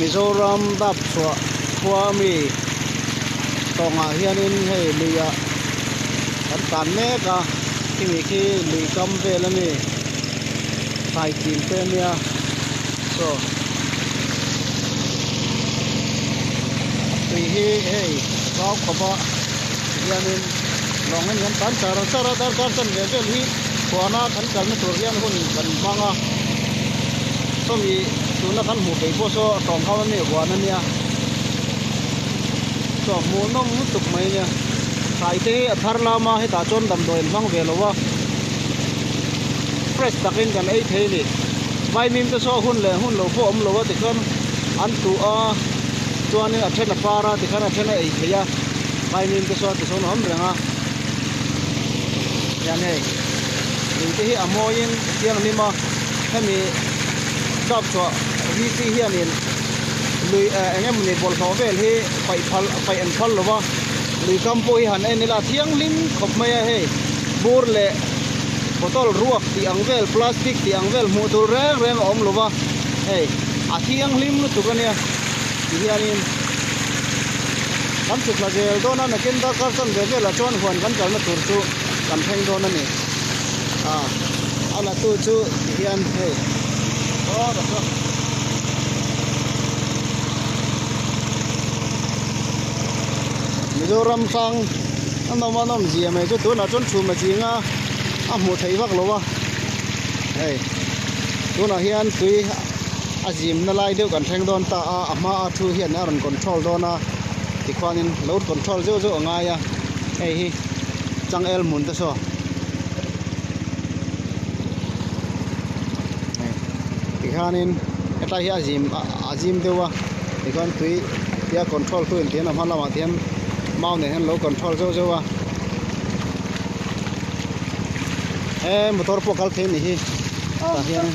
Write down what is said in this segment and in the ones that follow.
Mizoram Dapchhuah khua ami tawngah hianin hei luiah kan tlan mek a khimi khi lui kam vel a ni thlai chin te ania saw tui hi hei zau khawp a tihianin lawng in kan tlan char char a darkar chanve vel hi khuana kan kalna tur hian hun kan hmang a sawmi tuna kan hmuh theih pawh saw tawng ho ami huan ania saw hmuhnawm lutuk mai ania thlai te hi a thar lam a hetah chuan damdawi an hmang ve lo a fresh takin kan ei thei a ni vaimim te saw hun leh hun lo pawh a awm lo a tikhian an tuh a chuanin a then a par a tikhian a then a ei theih a vaimim te saw tisawn a awm reng a hian hei lui te hi a mawiin a thianghlim a hemi chap chhuah vc hianin lui eh eng emawni bawlhhlawh vel hi paih phal paih an phal lo va lui kam pawh hi han en ila a thianghlim khawp mai a hei bur leh bottle ruak tih ang vel plastic tih ang vel hmuh tur reng reng a awm lo va hei a thianghlim lutuk a nia ti hianin kan chhukthla zel dawn a nakin darkar chanve velah chuan huan kan kalna tur chu kan thleng dawn a ni a a la tu chu ti hian hei aw ka saw Mizoram tlang a nawm a nawm zia mai chu tunah chuan chhum a ching a a hmuh theih vak lo a hei tunah hian tui a zimna lai deuh kan thleng dawn ta a a hma a thu hian a rawn control dawn a tikhuanin lo control zeuh zeuh a ngai a hei hi changel hmun te saw tikhanin hetlai hi a zim a zim deuh a tikhuan tui tia control tu in tihian a hma lamah te hian mau nen hian lo control zeuh zeuh a he motor pawh kal thei a nih hi tah hian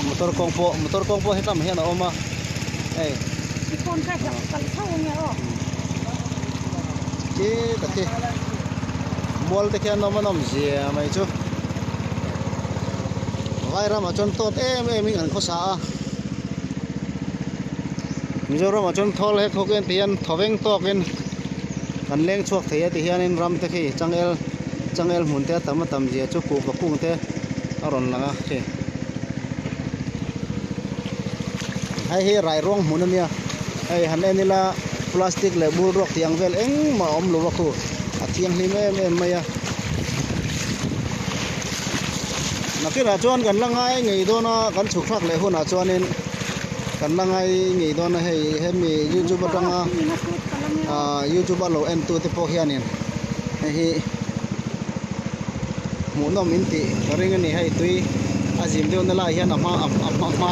motor kawng pawh motor kawng pawh hetlam hian a awm a hei khi ta khi mual te khian awm a nawm zia mai chu vai ramah chuan tawt em em in an khawsa a Mizoram ah chuan thawl hek hawk en ti hian thawveng tawk in kan leng chhuak thei a ti hian in ram te khi changel changel hmun te a tam a tam zia chu kuhva kung te a rawn lang a khi hei hi rai ruang hmun a nia hei han en ila plastic leh bul ruak tih ang vel engmah a awm lo a khu a thianghlim em em mai a nakinah chuan kan la ngai ngei dawn a kan chhuk thlak leh hunah chuanin. Kan la ngai ngei dawn a hei hemi youtube atanga ah youtube a lo en tu te pawh hianin hei hi hmuhnawm in tih ka ring a ni hei tui a zim deuh na lai hian a hma a hma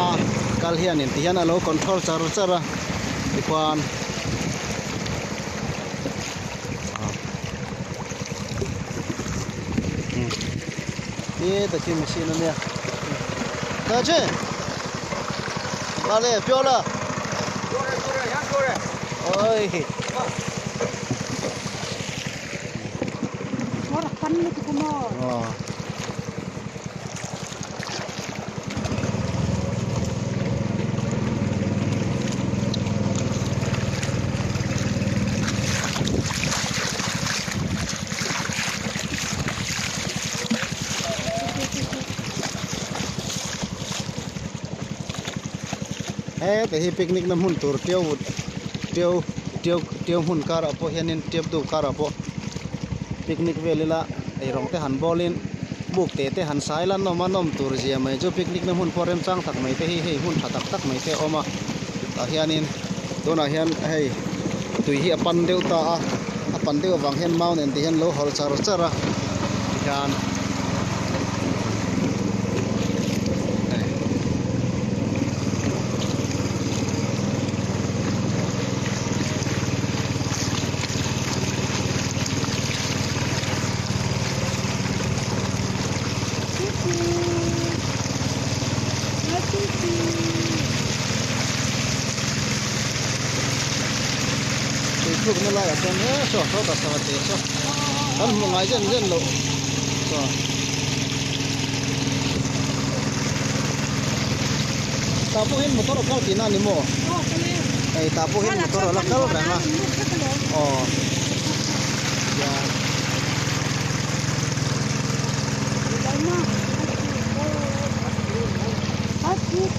kal hianin ti hian a lo control char char a tikhuan Ti ta khi machine ania ta che ba le pyo la oi ờ Heta hi picnic na hmun tur tiau tiau tiau tiau hmun karah pawh hianin tiau duk karah pawh picnic vel ila eirawng te han bawl in buk te te han sai ila nawm a nawm tur zia mai chu picnic na hmun pawh remchang tak mai te hi hei hmun tha tak tak mai te a awm a tah hianin tunah hian hei tui hi a pan deuh ta a a pan deuh avang hian mau nen te hian lo hawl char char a tikhian hei Tui thlukna laiah chuan he saw sawtah sava te saw kan hmu ngai zen zen loh saw tah pawh hian motor a kal tihna a ni maw? Hei tah pawh hian motor a la kal reng a aw tian.